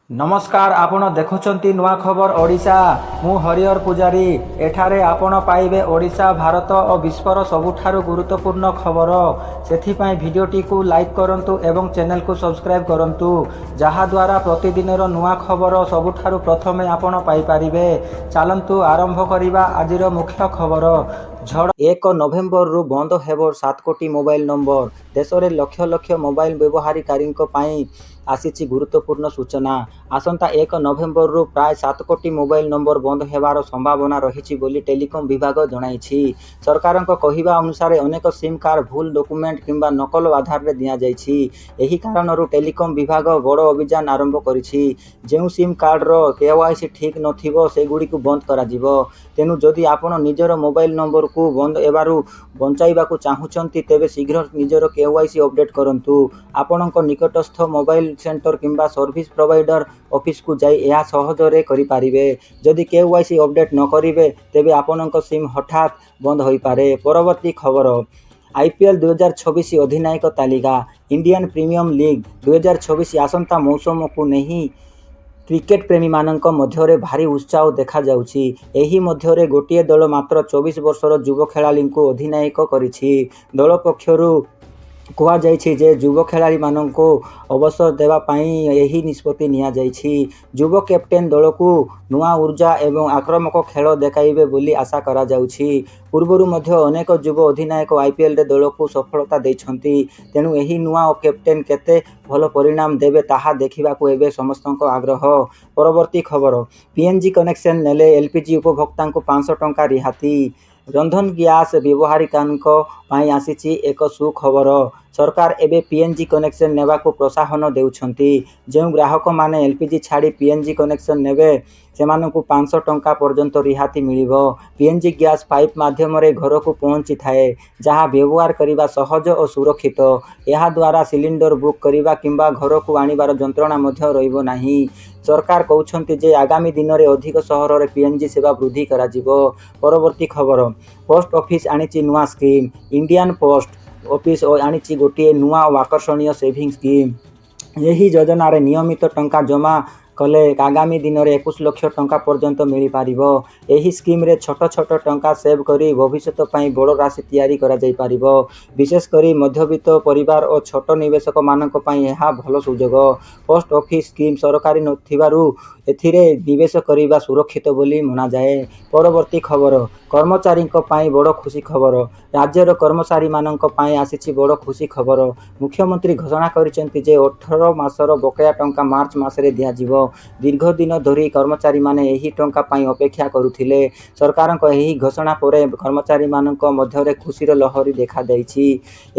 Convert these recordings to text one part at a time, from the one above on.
ନମସ୍କାର, ଆପଣ ଦେଖୁଛନ୍ତି ନୂଆ ଖବର ଓଡ଼ିଶା। ମୁଁ ହରିହର ପୂଜାରୀ। ଏଠାରେ ଆପଣ ପାଇବେ ଓଡ଼ିଶା, ଭାରତ ଓ ବିଶ୍ୱର ସବୁଠାରୁ ଗୁରୁତ୍ୱପୂର୍ଣ୍ଣ ଖବର। ସେଥିପାଇଁ ଭିଡ଼ିଓଟିକୁ ଲାଇକ୍ କରନ୍ତୁ ଏବଂ ଚ୍ୟାନେଲକୁ ସବସ୍କ୍ରାଇବ୍ କରନ୍ତୁ, ଯାହାଦ୍ୱାରା ପ୍ରତିଦିନର ନୂଆ ଖବର ସବୁଠାରୁ ପ୍ରଥମେ ଆପଣ ପାଇପାରିବେ। ଚାଲନ୍ତୁ ଆରମ୍ଭ କରିବା ଆଜିର ମୁଖ୍ୟ ଖବର। ଝଡ଼। 1 ନଭେମ୍ବରରୁ ବନ୍ଦ ହେବ 7 କୋଟି ମୋବାଇଲ ନମ୍ବର। ଦେଶରେ ଲକ୍ଷ ଲକ୍ଷ ମୋବାଇଲ ବ୍ୟବହାରକାରୀଙ୍କ ପାଇଁ ଆସିଛି ଗୁରୁତ୍ୱପୂର୍ଣ୍ଣ ସୂଚନା। ଆସନ୍ତା 1 ନଭେମ୍ବରରୁ ପ୍ରାୟ 7 କୋଟି ମୋବାଇଲ ନମ୍ବର ବନ୍ଦ ହେବାର ସମ୍ଭାବନା ରହିଛି ବୋଲି ଟେଲିକମ୍ ବିଭାଗ ଜଣାଇଛି। ସରକାରଙ୍କ କହିବା ଅନୁସାରେ, ଅନେକ ସିମ୍ କାର୍ଡ ଭୁଲ ଡକ୍ୟୁମେଣ୍ଟ କିମ୍ବା ନକଲ ଆଧାରରେ ଦିଆଯାଇଛି। ଏହି କାରଣରୁ ଟେଲିକମ୍ ବିଭାଗ ବଡ଼ ଅଭିଯାନ ଆରମ୍ଭ କରିଛି। ଯେଉଁ ସିମ୍ କାର୍ଡର କେୱାଇସି ଠିକ୍ ନଥିବ, ସେଗୁଡ଼ିକୁ ବନ୍ଦ କରାଯିବ। ତେଣୁ ଯଦି ଆପଣ ନିଜର ମୋବାଇଲ ନମ୍ବରକୁ ବନ୍ଦ ହେବାରୁ ବଞ୍ଚାଇବାକୁ ଚାହୁଁଛନ୍ତି, ତେବେ ଶୀଘ୍ର ନିଜର କେୱାଇସି ଅପଡେଟ୍ କରନ୍ତୁ। ଆପଣଙ୍କ ନିକଟସ୍ଥ ମୋବାଇଲ ସେଣ୍ଟର କିମ୍ବା ସର୍ଭିସ ପ୍ରୋଭାଇଡର ଅଫିସକୁ ଯାଇ ଏହା ସହଜରେ କରିପାରିବେ। ଯଦି କେୱାଇସି ଅପଡେଟ୍ ନ କରିବେ, ତେବେ ଆପଣଙ୍କ ସିମ୍ ହଠାତ୍ ବନ୍ଦ ହୋଇପାରେ। ପରବର୍ତ୍ତୀ ଖବର, ଆଇପିଏଲ୍ 2026 ଅଧିନାୟକ ତାଲିକା। ଇଣ୍ଡିଆନ୍ ପ୍ରିମିୟର ଲିଗ୍ 2026 ଆସନ୍ତା ମୌସମକୁ ନେଇ କ୍ରିକେଟ ପ୍ରେମୀମାନଙ୍କ ମଧ୍ୟରେ ଭାରି ଉତ୍ସାହ ଦେଖାଯାଉଛି। ଏହି ମଧ୍ୟରେ ଗୋଟିଏ ଦଳ ମାତ୍ର 24 ବର୍ଷର ଯୁବ ଖେଳାଳିଙ୍କୁ ଅଧିନାୟକ କରିଛି। ଦଳ ପକ୍ଷରୁ କୁହାଯାଇଛି ଯେ, ଯୁବ ଖେଳାଳିମାନଙ୍କୁ ଅବସର ଦେବା ପାଇଁ ଏହି ନିଷ୍ପତ୍ତି ନିଆଯାଇଛି। ଯୁବ କ୍ୟାପ୍ଟେନ ଦଳକୁ ନୂଆ ଉର୍ଜା ଏବଂ ଆକ୍ରାମକ ଖେଳ ଦେଖାଇବେ ବୋଲି ଆଶା କରାଯାଉଛି। ପୂର୍ବରୁ ମଧ୍ୟ ଅନେକ ଯୁବ ଅଧିନାୟକ ଆଇପିଏଲରେ ଦଳକୁ ସଫଳତା ଦେଇଛନ୍ତି। ତେଣୁ ଏହି ନୂଆ କ୍ୟାପ୍ଟେନ କେତେ ଭଲ ପରିଣାମ ଦେବେ, ତାହା ଦେଖିବାକୁ ଏବେ ସମସ୍ତଙ୍କ ଆଗ୍ରହ। ପରବର୍ତ୍ତୀ ଖବର, ପିଏନଜି କନେକ୍ସନ ନେଲେ ଏଲପିଜି ଉପଭୋକ୍ତାଙ୍କୁ 500 ଟଙ୍କା ରିହାତି। ରନ୍ଧନ ଗ୍ୟାସ ବ୍ୟବହାରକାରୀଙ୍କ ପାଇଁ ଆସିଛି ଏକ ସୁଖବର। ସରକାର ଏବେ ପିଏନଜି କନେକ୍ସନ ନେବାକୁ ପ୍ରୋତ୍ସାହନ ଦେଉଛନ୍ତି। ଯେଉଁ ଗ୍ରାହକମାନେ ଏଲପିଜି ଛାଡ଼ି ପିଏନଜି କନେକ୍ସନ ନେବେ, ସେମାନଙ୍କୁ 500 ଟଙ୍କା ପର୍ଯ୍ୟନ୍ତ ରିହାତି ମିଳିବ। ପିଏନଜି ଗ୍ୟାସ ପାଇପ୍ ମାଧ୍ୟମରେ ଘରକୁ ପହଞ୍ଚିଥାଏ, ଯାହା ବ୍ୟବହାର କରିବା ସହଜ ଓ ସୁରକ୍ଷିତ। ଏହା ଦ୍ୱାରା ସିଲିଣ୍ଡର ବୁକ୍ କରିବା କିମ୍ବା ଘରକୁ ଆଣିବାର ଯନ୍ତ୍ରଣା ମଧ୍ୟ ରହିବ ନାହିଁ। ସରକାର କହୁଛନ୍ତି ଯେ, ଆଗାମୀ ଦିନରେ ଅଧିକ ସହରରେ ପିଏନଜି ସେବା ବୃଦ୍ଧି କରାଯିବ। ପରବର୍ତ୍ତୀ ଖବର, ପୋଷ୍ଟ ଅଫିସ ଆଣିଛି ନୂଆ ସ୍କିମ୍। ଇଣ୍ଡିଆନ୍ ପୋଷ୍ଟ ଅଫିସ ଆଣିଛି ଗୋଟିଏ ନୂଆ ଓ ଆକର୍ଷଣୀୟ ସେଭିଂ ସ୍କିମ୍। ଏହି ଯୋଜନାରେ ନିୟମିତ ଟଙ୍କା ଜମା କଲେ ଆଗାମୀ ଦିନରେ 21 ଲକ୍ଷ ଟଙ୍କା ପର୍ଯ୍ୟନ୍ତ ମିଳିପାରିବ। ଏହି ସ୍କିମ୍ରେ ଛୋଟ ଛୋଟ ଟଙ୍କା ସେଭ୍ କରି ଭବିଷ୍ୟତ ପାଇଁ ବଡ଼ ରାଶି ତିଆରି କରାଯାଇପାରିବ। ବିଶେଷ କରି ମଧ୍ୟବିତ୍ତ ପରିବାର ଓ ଛୋଟ ନିବେଶକମାନଙ୍କ ପାଇଁ ଏହା ଭଲ ସୁଯୋଗ। ପୋଷ୍ଟ ଅଫିସ ସ୍କିମ୍ ସରକାରୀ ଥିବାରୁ ଏଥିରେ ନିବେଶ କରିବା ସୁରକ୍ଷିତ ବୋଲି ମନାଯାଏ। ପରବର୍ତ୍ତୀ ଖବର, କର୍ମଚାରୀଙ୍କ ପାଇଁ ବଡ଼ ଖୁସି ଖବର। ରାଜ୍ୟର କର୍ମଚାରୀମାନଙ୍କ ପାଇଁ ଆସିଛି ବଡ଼ ଖୁସି ଖବର। ମୁଖ୍ୟମନ୍ତ୍ରୀ ଘୋଷଣା କରିଛନ୍ତି ଯେ, 18 ମାସର ବକେୟା ଟଙ୍କା ମାର୍ଚ୍ଚ ମାସରେ ଦିଆଯିବ। ଦୀର୍ଘ ଦିନ ଧରି କର୍ମଚାରୀମାନେ ଏହି ଟଙ୍କା ପାଇଁ ଅପେକ୍ଷା କରୁଥିଲେ। ସରକାରଙ୍କ ଏହି ଘୋଷଣା ପରେ କର୍ମଚାରୀମାନଙ୍କ ମଧ୍ୟରେ ଖୁସିର ଲହରୀ ଦେଖାଦେଇଛି।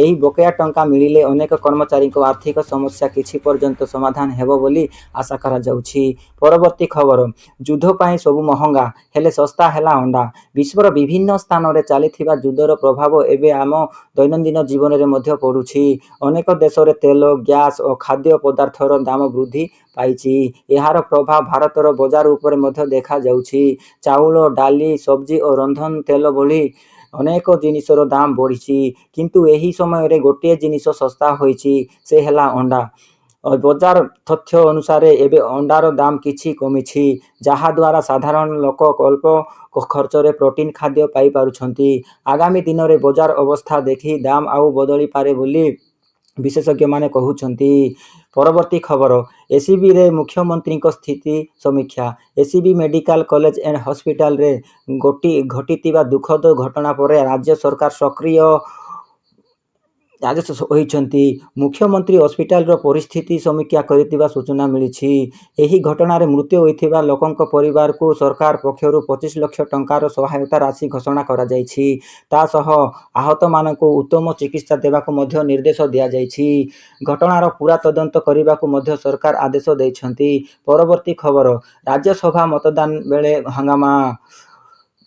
ଏହି ବକେୟା ଟଙ୍କା ମିଳିଲେ ଅନେକ କର୍ମଚାରୀଙ୍କ ଆର୍ଥିକ ସମସ୍ୟା କିଛି ପର୍ଯ୍ୟନ୍ତ ସମାଧାନ ହେବ ବୋଲି ଆଶା କରାଯାଉଛି। ପରବର୍ତ୍ତୀ ଖବର, ଯୁଦ୍ଧ ପାଇଁ ସବୁ ମହଙ୍ଗା, ହେଲେ ଶସ୍ତା ହେଲା ଅଣ୍ଡା। ବିଶ୍ୱର ବିଭିନ୍ନ ସ୍ଥାନରେ ଚାଲିଥିବା ଯୁଦ୍ଧର ପ୍ରଭାବ ଏବେ ଆମ ଦୈନନ୍ଦିନ ଜୀବନରେ ମଧ୍ୟ ପଡୁଛି। ଅନେକ ଦେଶରେ ତେଲ, ଗ୍ୟାସ ଓ ଖାଦ୍ୟ ପଦାର୍ଥର ଦାମ ବୃଦ୍ଧି ପାଇଛି। ଏହାର ପ୍ରଭାବ ଭାରତର ବଜାର ଉପରେ ମଧ୍ୟ ଦେଖାଯାଉଛି। ଚାଉଳ, ଡାଲି, ସବଜି ଓ ରନ୍ଧନ ତେଲ ଭଳି ଅନେକ ଜିନିଷର ଦାମ ବଢ଼ିଛି। କିନ୍ତୁ ଏହି ସମୟରେ ଗୋଟିଏ ଜିନିଷ ଶସ୍ତା ହୋଇଛି, ସେ ହେଲା ଅଣ୍ଡା। ବଜାର ତଥ୍ୟ ଅନୁସାରେ, ଏବେ ଅଣ୍ଡାର ଦାମ କିଛି କମିଛି, ଯାହାଦ୍ୱାରା ସାଧାରଣ ଲୋକ ଅଳ୍ପ ଖର୍ଚ୍ଚରେ ପ୍ରୋଟିନ୍ ଖାଦ୍ୟ ପାଇପାରୁଛନ୍ତି। ଆଗାମୀ ଦିନରେ ବଜାର ଅବସ୍ଥା ଦେଖି ଦାମ ଆଉ ବଦଳିପାରେ ବୋଲି ବିଶେଷଜ୍ଞମାନେ କହୁଛନ୍ତି। ପରବର୍ତ୍ତୀ ଖବର, ଏସସିବିରେ ମୁଖ୍ୟମନ୍ତ୍ରୀଙ୍କ ସ୍ଥିତି ସମୀକ୍ଷା। ଏସସିବି ମେଡିକାଲ କଲେଜ ଆଣ୍ଡ ହସ୍ପିଟାଲରେ ଘଟିଥିବା ଦୁଃଖଦ ଘଟଣା ପରେ ରାଜ୍ୟ ସରକାର ସକ୍ରିୟ ହୋଇଛନ୍ତି। ମୁଖ୍ୟମନ୍ତ୍ରୀ ହସ୍ପିଟାଲର ପରିସ୍ଥିତି ସମୀକ୍ଷା କରିଥିବା ସୂଚନା ମିଳିଛି। ଏହି ଘଟଣାରେ ମୃତ୍ୟୁ ହୋଇଥିବା ଲୋକଙ୍କ ପରିବାରକୁ ସରକାର ପକ୍ଷରୁ 25 ଲକ୍ଷ ଟଙ୍କାର ସହାୟତା ରାଶି ଘୋଷଣା କରାଯାଇଛି। ତା ସହ ଆହତମାନଙ୍କୁ ଉତ୍ତମ ଚିକିତ୍ସା ଦେବାକୁ ମଧ୍ୟ ନିର୍ଦ୍ଦେଶ ଦିଆଯାଇଛି। ଘଟଣାର ପୂରା ତଦନ୍ତ କରିବାକୁ ମଧ୍ୟ ସରକାର ଆଦେଶ ଦେଇଛନ୍ତି। ପରବର୍ତ୍ତୀ ଖବର, ରାଜ୍ୟସଭା ମତଦାନ ବେଳେ ହଙ୍ଗାମା।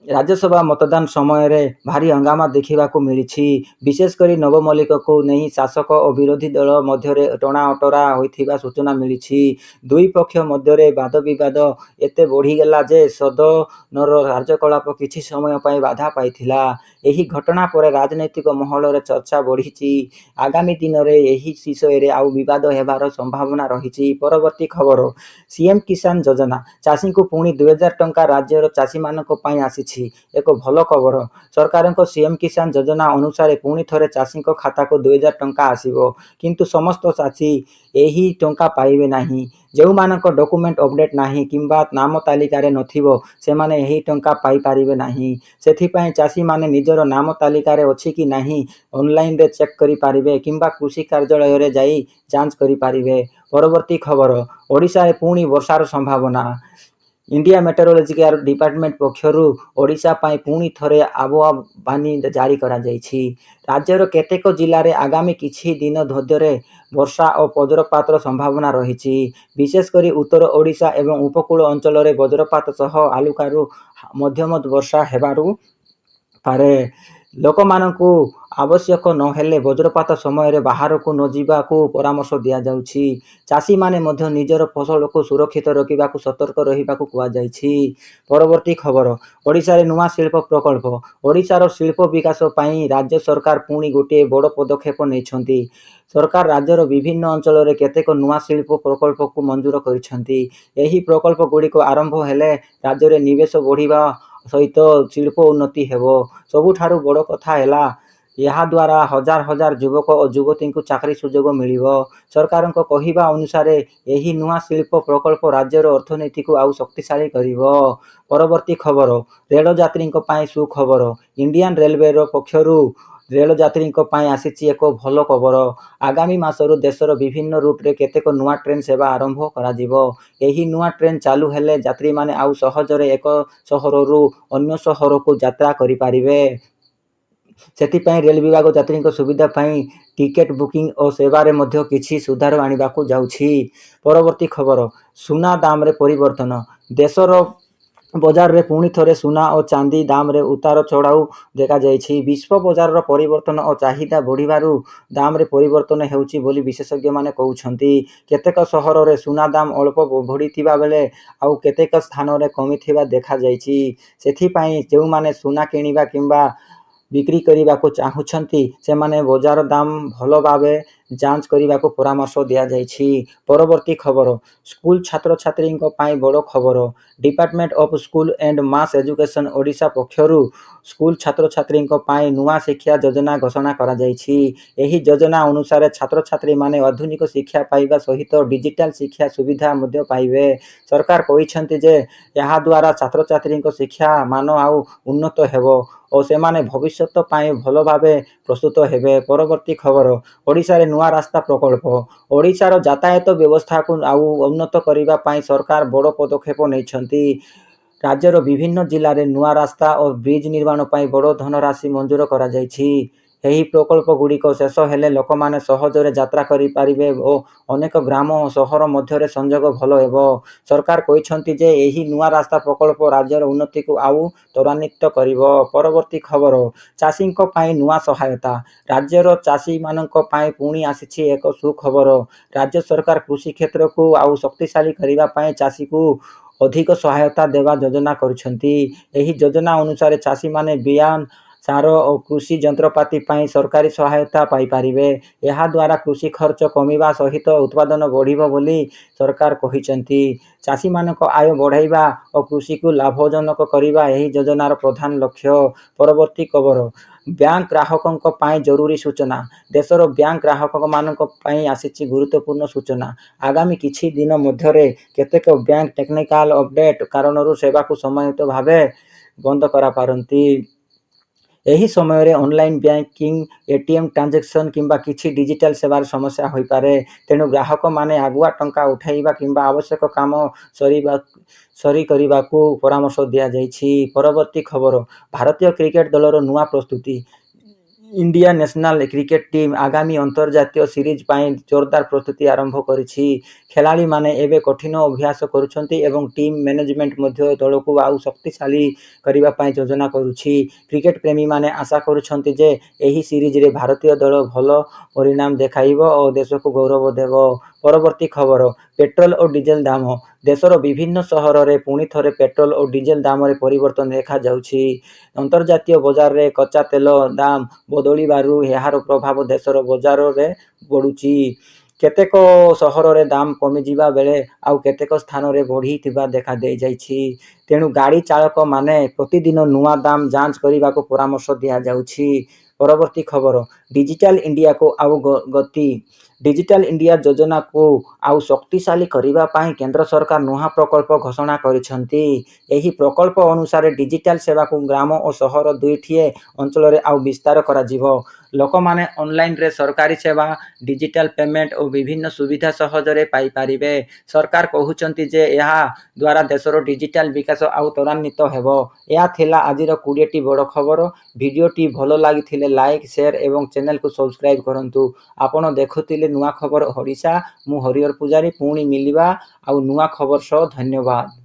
ରାଜ୍ୟସଭା ମତଦାନ ସମୟରେ ଭାରି ହଙ୍ଗାମା ଦେଖିବାକୁ ମିଳିଛି। ବିଶେଷ କରି ନବାବ ମଲ୍ଲିକଙ୍କୁ ନେଇ ଶାସକ ଓ ବିରୋଧୀ ଦଳ ମଧ୍ୟରେ ଟଣାଓଟରା ହୋଇଥିବା ସୂଚନା ମିଳିଛି। ଦୁଇ ପକ୍ଷ ମଧ୍ୟରେ ବାଦବିବାଦ ଏତେ ବଢ଼ିଗଲା ଯେ, ସଦନର କାର୍ଯ୍ୟକଳାପ କିଛି ସମୟ ପାଇଁ ବାଧା ପାଇଥିଲା। ଏହି ଘଟଣା ପରେ ରାଜନୈତିକ ମହଲରେ ଚର୍ଚ୍ଚା ବଢ଼ିଛି। ଆଗାମୀ ଦିନରେ ଏହି ବିଷୟରେ ଆଉ ବିବାଦ ହେବାର ସମ୍ଭାବନା ରହିଛି। ପରବର୍ତ୍ତୀ ଖବର, ସିଏମ୍ କିଷାନ ଯୋଜନା, ଚାଷୀଙ୍କୁ ପୁଣି 2000 ଟଙ୍କା। ରାଜ୍ୟର ଚାଷୀମାନଙ୍କ ପାଇଁ ଆସିଛି ଏକ ଭଲ ଖବର। ସରକାରଙ୍କ ସିଏମ୍ କିଷାନ ଯୋଜନା ଅନୁସାରେ ପୁଣି ଥରେ ଚାଷୀଙ୍କ ଖାତାକୁ 2000 ଟଙ୍କା ଆସିବ। କିନ୍ତୁ ସମସ୍ତ ଚାଷୀ ଏହି ଟଙ୍କା ପାଇବେ ନାହିଁ। ଯେଉଁମାନଙ୍କ ଡକ୍ୟୁମେଣ୍ଟ ଅପଡେଟ୍ ନାହିଁ କିମ୍ବା ନାମ ତାଲିକାରେ ନଥିବ, ସେମାନେ ଏହି ଟଙ୍କା ପାଇପାରିବେ ନାହିଁ। ସେଥିପାଇଁ ଚାଷୀମାନେ ନିଜର ନାମ ତାଲିକାରେ ଅଛି କି ନାହିଁ ଅନଲାଇନରେ ଚେକ୍ କରିପାରିବେ କିମ୍ବା କୃଷି କାର୍ଯ୍ୟାଳୟରେ ଯାଇ ଯାଞ୍ଚ କରିପାରିବେ। ପରବର୍ତ୍ତୀ ଖବର, ଓଡ଼ିଶାରେ ପୁଣି ବର୍ଷାର ସମ୍ଭାବନା। ଇଣ୍ଡିଆ ମେଟୋରୋଲୋଜିକାଲ ଡିପାର୍ଟମେଣ୍ଟ ପକ୍ଷରୁ ଓଡ଼ିଶା ପାଇଁ ପୁଣି ଥରେ ଆବହାବାନୀ ଜାରି କରାଯାଇଛି। ରାଜ୍ୟର କେତେକ ଜିଲ୍ଲାରେ ଆଗାମୀ କିଛି ଦିନ ମଧ୍ୟରେ ବର୍ଷା ଓ ବଜ୍ରପାତର ସମ୍ଭାବନା ରହିଛି। ବିଶେଷ କରି ଉତ୍ତର ଓଡ଼ିଶା ଏବଂ ଉପକୂଳ ଅଞ୍ଚଳରେ ବଜ୍ରପାତ ସହ ହାଲୁକାରୁ ମଧ୍ୟମ ବର୍ଷା ହେବାରୁ ପାରେ। ଲୋକମାନଙ୍କୁ ଆବଶ୍ୟକ ନହେଲେ ବଜ୍ରପାତ ସମୟରେ ବାହାରକୁ ନଯିବାକୁ ପରାମର୍ଶ ଦିଆଯାଉଛି। ଚାଷୀମାନେ ମଧ୍ୟ ନିଜର ଫସଲକୁ ସୁରକ୍ଷିତ ରଖିବାକୁ ସତର୍କ ରହିବାକୁ କୁହାଯାଇଛି। ପରବର୍ତ୍ତୀ ଖବର, ଓଡ଼ିଶାରେ ନୂଆ ଶିଳ୍ପ ପ୍ରକଳ୍ପ। ଓଡ଼ିଶାର ଶିଳ୍ପ ବିକାଶ ପାଇଁ ରାଜ୍ୟ ସରକାର ପୁଣି ଗୋଟିଏ ବଡ଼ ପଦକ୍ଷେପ ନେଇଛନ୍ତି। ସରକାର ରାଜ୍ୟର ବିଭିନ୍ନ ଅଞ୍ଚଳରେ କେତେକ ନୂଆ ଶିଳ୍ପ ପ୍ରକଳ୍ପକୁ ମଞ୍ଜୁର କରିଛନ୍ତି। ଏହି ପ୍ରକଳ୍ପଗୁଡ଼ିକ ଆରମ୍ଭ ହେଲେ ରାଜ୍ୟରେ ନିବେଶ ବଢ଼ିବା ସହିତ ଶିଳ୍ପ ଉନ୍ନତି ହେବ। ସବୁଠାରୁ ବଡ଼ କଥା ହେଲା, ଏହାଦ୍ୱାରା ହଜାର ହଜାର ଯୁବକ ଓ ଯୁବତୀଙ୍କୁ ଚାକିରି ସୁଯୋଗ ମିଳିବ। ସରକାରଙ୍କ କହିବା ଅନୁସାରେ, ଏହି ନୂଆ ଶିଳ୍ପ ପ୍ରକଳ୍ପ ରାଜ୍ୟର ଅର୍ଥନୀତିକୁ ଆଉ ଶକ୍ତିଶାଳୀ କରିବ। ପରବର୍ତ୍ତୀ ଖବର, ରେଳଯାତ୍ରୀଙ୍କ ପାଇଁ ସୁଖବର। ଇଣ୍ଡିଆନ୍ ରେଲୱେର ପକ୍ଷରୁ ରେଳଯାତ୍ରୀଙ୍କ ପାଇଁ ଆସିଛି ଏକ ଭଲ ଖବର। ଆଗାମୀ ମାସରୁ ଦେଶର ବିଭିନ୍ନ ରୁଟରେ କେତେକ ନୂଆ ଟ୍ରେନ୍ ସେବା ଆରମ୍ଭ କରାଯିବ। ଏହି ନୂଆ ଟ୍ରେନ୍ ଚାଲୁ ହେଲେ ଯାତ୍ରୀମାନେ ଆଉ ସହଜରେ ଏକ ସହରରୁ ଅନ୍ୟ ସହରକୁ ଯାତ୍ରା କରିପାରିବେ। ସେଥିପାଇଁ ରେଳ ବିଭାଗ ଯାତ୍ରୀଙ୍କ ସୁବିଧା ପାଇଁ ଟିକେଟ ବୁକିଂ ଓ ସେବାରେ ମଧ୍ୟ କିଛି ସୁଧାର ଆଣିବାକୁ ଯାଉଛି। ପରବର୍ତ୍ତୀ ଖବର, ସୁନା ଦାମରେ ପରିବର୍ତ୍ତନ। ଦେଶର ବଜାରରେ ପୁଣି ଥରେ ସୁନା ଓ ଚାନ୍ଦି ଦାମରେ ଉତାର ଚଢ଼ାଉ ଦେଖାଯାଇଛି। ବିଶ୍ୱ ବଜାରର ପରିବର୍ତ୍ତନ ଓ ଚାହିଦା ବଢ଼ିବାରୁ ଦାମରେ ପରିବର୍ତ୍ତନ ହେଉଛି ବୋଲି ବିଶେଷଜ୍ଞମାନେ କହୁଛନ୍ତି। କେତେକ ସହରରେ ସୁନା ଦାମ ଅଳ୍ପ ବଢ଼ିଥିବା ବେଳେ ଆଉ କେତେକ ସ୍ଥାନରେ କମିଥିବା ଦେଖାଯାଇଛି। ସେଥିପାଇଁ ଯେଉଁମାନେ ସୁନା କିଣିବା କିମ୍ବା ବିକ୍ରି କରିବାକୁ ଚାହୁଁଛନ୍ତି, ସେମାନେ ବଜାର ଦାମ ଭଲ ଭାବେ ଯାଞ୍ଚ କରିବାକୁ ପରାମର୍ଶ ଦିଆଯାଇଛି। ପରବର୍ତ୍ତୀ ଖବର, ସ୍କୁଲ ଛାତ୍ରଛାତ୍ରୀଙ୍କ ପାଇଁ ବଡ଼ ଖବର। Department of School and Mass Education Odisha ପକ୍ଷରୁ ସ୍କୁଲ ଛାତ୍ରଛାତ୍ରୀଙ୍କ ପାଇଁ ନୂଆ ଶିକ୍ଷା ଯୋଜନା ଘୋଷଣା କରାଯାଇଛି। ଏହି ଯୋଜନା ଅନୁସାରେ ଛାତ୍ରଛାତ୍ରୀମାନେ ଆଧୁନିକ ଶିକ୍ଷା ପାଇବା ସହିତ ଡିଜିଟାଲ ଶିକ୍ଷା ସୁବିଧା ମଧ୍ୟ ପାଇବେ। ସରକାର କହିଛନ୍ତି ଯେ ଏହାଦ୍ୱାରା ଛାତ୍ରଛାତ୍ରୀଙ୍କ ଶିକ୍ଷା ମାନ ଆଉ ଉନ୍ନତ ହେବ ଓ ସେମାନେ ଭବିଷ୍ୟତ ପାଇଁ ଭଲ ଭାବେ ପ୍ରସ୍ତୁତ ହେବେ। ପରବର୍ତ୍ତୀ ଖବର, ଓଡ଼ିଶାରେ ନୂଆ ରାସ୍ତା ପ୍ରକଳ୍ପ। ଓଡ଼ିଶାର ଯାତାୟାତ ବ୍ୟବସ୍ଥାକୁ ଆଉ ଉନ୍ନତ କରିବା ପାଇଁ ସରକାର ବଡ଼ ପଦକ୍ଷେପ ନେଇଛନ୍ତି। ରାଜ୍ୟର ବିଭିନ୍ନ ଜିଲ୍ଲାରେ ନୂଆ ରାସ୍ତା ଓ ବ୍ରିଜ ନିର୍ମାଣ ପାଇଁ ବଡ଼ ଧନରାଶି ମଞ୍ଜୁର କରାଯାଇଛି। ଏହି ପ୍ରକଳ୍ପଗୁଡ଼ିକ ଶେଷ ହେଲେ ଲୋକମାନେ ସହଜରେ ଯାତ୍ରା କରିପାରିବେ ଓ ଅନେକ ଗ୍ରାମ ଓ ସହର ମଧ୍ୟରେ ସଂଯୋଗ ଭଲ ହେବ। ସରକାର କହିଛନ୍ତି ଯେ ଏହି ନୂଆ ରାସ୍ତା ପ୍ରକଳ୍ପ ରାଜ୍ୟର ଉନ୍ନତିକୁ ଆଉ ତ୍ୱରାନ୍ୱିତ କରିବ। ପରବର୍ତ୍ତୀ ଖବର, ଚାଷୀଙ୍କ ପାଇଁ ନୂଆ ସହାୟତା। ରାଜ୍ୟର ଚାଷୀମାନଙ୍କ ପାଇଁ ପୁଣି ଆସିଛି ଏକ ସୁଖବର। ରାଜ୍ୟ ସରକାର କୃଷି କ୍ଷେତ୍ରକୁ ଆଉ ଶକ୍ତିଶାଳୀ କରିବା ପାଇଁ ଚାଷୀକୁ ଅଧିକ ସହାୟତା ଦେବା ଯୋଜନା କରୁଛନ୍ତି। ଏହି ଯୋଜନା ଅନୁସାରେ ଚାଷୀମାନେ ବିହନ, ସାର ଓ କୃଷି ଯନ୍ତ୍ରପାତି ପାଇଁ ସରକାରୀ ସହାୟତା ପାଇପାରିବେ। ଏହାଦ୍ୱାରା କୃଷି ଖର୍ଚ୍ଚ କମିବା ସହିତ ଉତ୍ପାଦନ ବଢ଼ିବ ବୋଲି ସରକାର କହିଛନ୍ତି। ଚାଷୀମାନଙ୍କ ଆୟ ବଢ଼ାଇବା ଓ କୃଷିକୁ ଲାଭଜନକ କରିବା ଏହି ଯୋଜନାର ପ୍ରଧାନ ଲକ୍ଷ୍ୟ। ପରବର୍ତ୍ତୀ ଖବର, ବ୍ୟାଙ୍କ ଗ୍ରାହକଙ୍କ ପାଇଁ ଜରୁରୀ ସୂଚନା। ଦେଶର ବ୍ୟାଙ୍କ ଗ୍ରାହକମାନଙ୍କ ପାଇଁ ଆସିଛି ଗୁରୁତ୍ୱପୂର୍ଣ୍ଣ ସୂଚନା। ଆଗାମୀ କିଛି ଦିନ ମଧ୍ୟରେ କେତେକ ବ୍ୟାଙ୍କ ଟେକ୍ନିକାଲ ଅପଡେଟ୍ କାରଣରୁ ସେବାକୁ ସାମୟିକ ଭାବେ ବନ୍ଦ କରିପାରନ୍ତି। ଏହି ସମୟରେ ଅନଲାଇନ ବ୍ୟାଙ୍କିଂ, ଏଟିଏମ୍ ଟ୍ରାଞ୍ଜାକ୍ସନ କିମ୍ବା କିଛି ଡିଜିଟାଲ ସେବାରେ ସମସ୍ୟା ହୋଇପାରେ। ତେଣୁ ଗ୍ରାହକମାନେ ଆଗୁଆ ଟଙ୍କା ଉଠାଇବା କିମ୍ବା ଆବଶ୍ୟକ କାମ ସରିବା ସରି କରିବାକୁ ପରାମର୍ଶ ଦିଆଯାଇଛି। ପରବର୍ତ୍ତୀ ଖବର, ଭାରତୀୟ କ୍ରିକେଟ ଦଳର ନୂଆ ପ୍ରସ୍ତୁତି। ଇଣ୍ଡିଆ ନ୍ୟାସନାଲ କ୍ରିକେଟ ଟିମ୍ ଆଗାମୀ ଅନ୍ତର୍ଜାତୀୟ ସିରିଜ ପାଇଁ ଜୋରଦାର ପ୍ରସ୍ତୁତି ଆରମ୍ଭ କରିଛି। ଖେଳାଳିମାନେ ଏବେ କଠିନ ଅଭ୍ୟାସ କରୁଛନ୍ତି ଏବଂ ଟିମ୍ ମ୍ୟାନେଜମେଣ୍ଟ ମଧ୍ୟ ଦଳକୁ ଆଉ ଶକ୍ତିଶାଳୀ କରିବା ପାଇଁ ଯୋଜନା କରୁଛି। କ୍ରିକେଟ ପ୍ରେମୀମାନେ ଆଶା କରୁଛନ୍ତି ଯେ ଏହି ସିରିଜରେ ଭାରତୀୟ ଦଳ ଭଲ ପରିଣାମ ଦେଖାଇବ ଓ ଦେଶକୁ ଗୌରବ ଦେବ। ପରବର୍ତ୍ତୀ ଖବର, ପେଟ୍ରୋଲ ଓ ଡିଜେଲ ଦାମ। ଦେଶର ବିଭିନ୍ନ ସହରରେ ପୁଣି ଥରେ ପେଟ୍ରୋଲ ଓ ଡିଜେଲ ଦାମରେ ପରିବର୍ତ୍ତନ ଦେଖାଯାଉଛି। ଅନ୍ତର୍ଜାତୀୟ ବଜାରରେ କଚ୍ଚା ତେଲ ଦାମ ବଦଳିବାରୁ ଏହାର ପ୍ରଭାବ ଦେଶର ବଜାରରେ ପଡ଼ୁଛି। କେତେକ ସହରରେ ଦାମ କମିଯିବା ବେଳେ ଆଉ କେତେକ ସ୍ଥାନରେ ବଢ଼ିଥିବା ଦେଖାଦେଇଯାଇଛି। ତେଣୁ ଗାଡ଼ି ଚାଳକମାନେ ପ୍ରତିଦିନ ନୂଆ ଦାମ ଯାଞ୍ଚ କରିବାକୁ ପରାମର୍ଶ ଦିଆଯାଉଛି। ପରବର୍ତ୍ତୀ ଖବର, ଡିଜିଟାଲ ଇଣ୍ଡିଆକୁ ଆଉ ଗତି। ଡିଜିଟାଲ ଇଣ୍ଡିଆ ଯୋଜନାକୁ ଆଉ ଶକ୍ତିଶାଳୀ କରିବା ପାଇଁ କେନ୍ଦ୍ର ସରକାର ନୂଆ ପ୍ରକଳ୍ପ ଘୋଷଣା କରିଛନ୍ତି। ଏହି ପ୍ରକଳ୍ପ ଅନୁସାରେ ଡିଜିଟାଲ ସେବାକୁ ଗ୍ରାମ ଓ ସହର ଦୁଇଟିଏ ଅଞ୍ଚଳରେ ଆଉ ବିସ୍ତାର କରାଯିବ। ଲୋକମାନେ ଅନଲାଇନରେ ସରକାରୀ ସେବା, ଡିଜିଟାଲ ପେମେଣ୍ଟ ଓ ବିଭିନ୍ନ ସୁବିଧା ସହଜରେ ପାଇପାରିବେ। ସରକାର କହୁଛନ୍ତି ଯେ ଏହା ଦ୍ୱାରା ଦେଶର ଡିଜିଟାଲ ବିକାଶ ଆଉ ତ୍ୱରାନ୍ୱିତ ହେବ। ଏହା ଥିଲା ଆଜିର 20ଟି ବଡ଼ ଖବର। ଭିଡ଼ିଓଟି ଭଲ ଲାଗିଥିଲେ ଲାଇକ୍, ସେୟାର ଏବଂ ଚ୍ୟାନେଲକୁ ସବସ୍କ୍ରାଇବ୍ କରନ୍ତୁ। ଆପଣ ଦେଖୁଥିଲେ ନୂଆ ଖବର ଓଡ଼ିଶା। ମୁଁ ହରିହର ପୂଜାରୀ। ପୁଣି ମିଳିବା ଆଉ ନୂଆ ଖବର ସହ। ଧନ୍ୟବାଦ।